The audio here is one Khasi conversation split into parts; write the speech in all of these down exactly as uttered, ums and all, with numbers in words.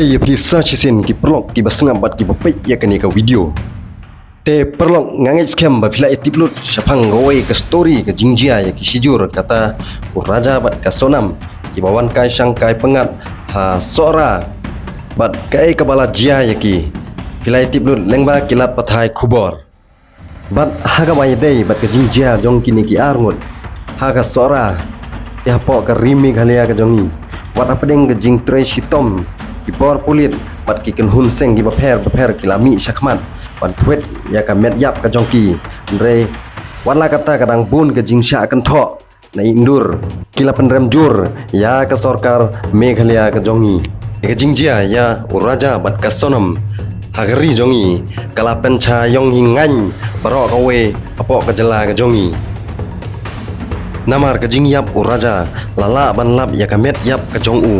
Ïa phi sa shisien ki paralok kiba sngap bad kiba peit ïa kane ka video. Te paralok, nga ngeit skhem ba phi la ïa tip lut shaphang kawei ka story ka jingjia ïa ki shijur, kata u Raja bad ka Sonam kiba wan kai shang kai pyngngad ha Sohra. Bad kaei kaba la jia ïa ki, phi la ïa tip lut lyngba ki lad pathai khubor. Bad ha kaba ïadei bad ka jingjia jong kine ki ar ngut ha ka Sohra, ïa hapoh ka ri Meghalaya ka jong ngi, wat hapdeng ka jingtrei shitom, ki bor pulit bad ki kynhun seng kiba pher bapher ki la mih shakhmat ban thwet ïa ka met ïap ka jong ki. Hynrei wat la katta, ka dang bun ka jingshah kynthoh na i dur, ki la pynrem jur ïa ka sorkar Meghalaya ka jong ngi. Ka jingjia ïa u Raja bad ka Sonam ha ka ri jong ngi ka la pynshah ïong hi ngaiñ baroh kawei hapoh ka jylla ka jong ngi. Namar ka jingïap u Raja la lah ban lap ïa ka met ïap ka jong u,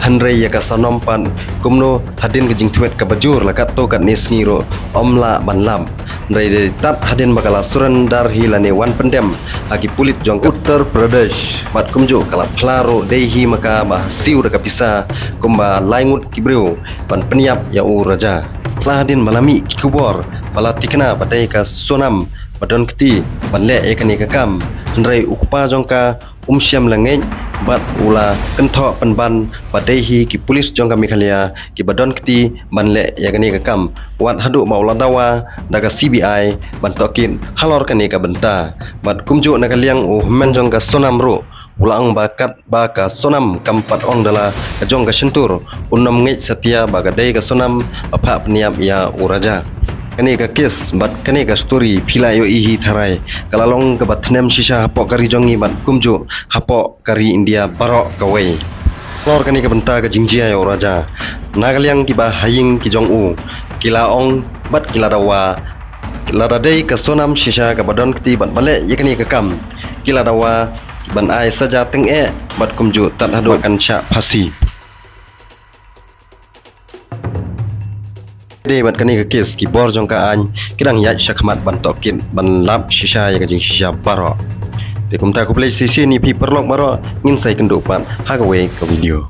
hynrei ïa ka Sonam pat kumno, hadien ka jingthwet kaba jur la katto katne sngi ruh ym lah ban lap. Hynrei dei tad hadien ba ka la surrender hi lane wan pyndem ha ki pulit jong ka Uttar Pradesh, bad kumjuh ka la phla ruh dei hi ma ka ba ha siew da ka pisa kumba lai ngut ki briew ban pynïap ïa u Raja. Phla hadien ba la mih ki khubor ba la tikna ba dei ka Sonam ba don kti ban leh ïa kane ka kam, hynrei u kpa jong ka um shym la ngeit bad u la kynthoh pynban ba dei hi ki pulit jong ka Meghalaya kiba don kti ban leh ïa kane ka kam, wat haduh ba u la dawa da ka C B I ban tohkit halor kane ka bynta. Bad kumjuh na ka liang u hynmen jong ka Sonam ruh u la ong ba katba ka Sonam kam pat ong da la ka jong ka shyntur, un ym ngeit satia ba ka dei ka Sonam ba phah pynïap ïa u Raja. Kane ka kes bad kane ka story phi la ïohi hi tharai ka la long kaba thnem shisha hapoh ka ri jong ngi bad kumjuh hapoh ka ri India baroh kawei. Halor kane ka bynta ka jingjia ïa u Raja, na ka liang kiba ha ïing ki jong u ki la ong bad ki la dawa, lada dei ka Sonam shisha kaba don kti bad ba leh ïa kane ka kam, ki la dawa ban ai saja tyngeh bad kumjuh tad haduh kan shah phasi. Dei bad kane ka kes, ki bor jong ka aiñ ki dang ïaid shakhmat ban tohkit ban lap shisha ïa ka jingshisha baroh. Te kumta khublei shisien ïa phi paralok baroh, ngin sa ïakynduh pat ha kawei ka video.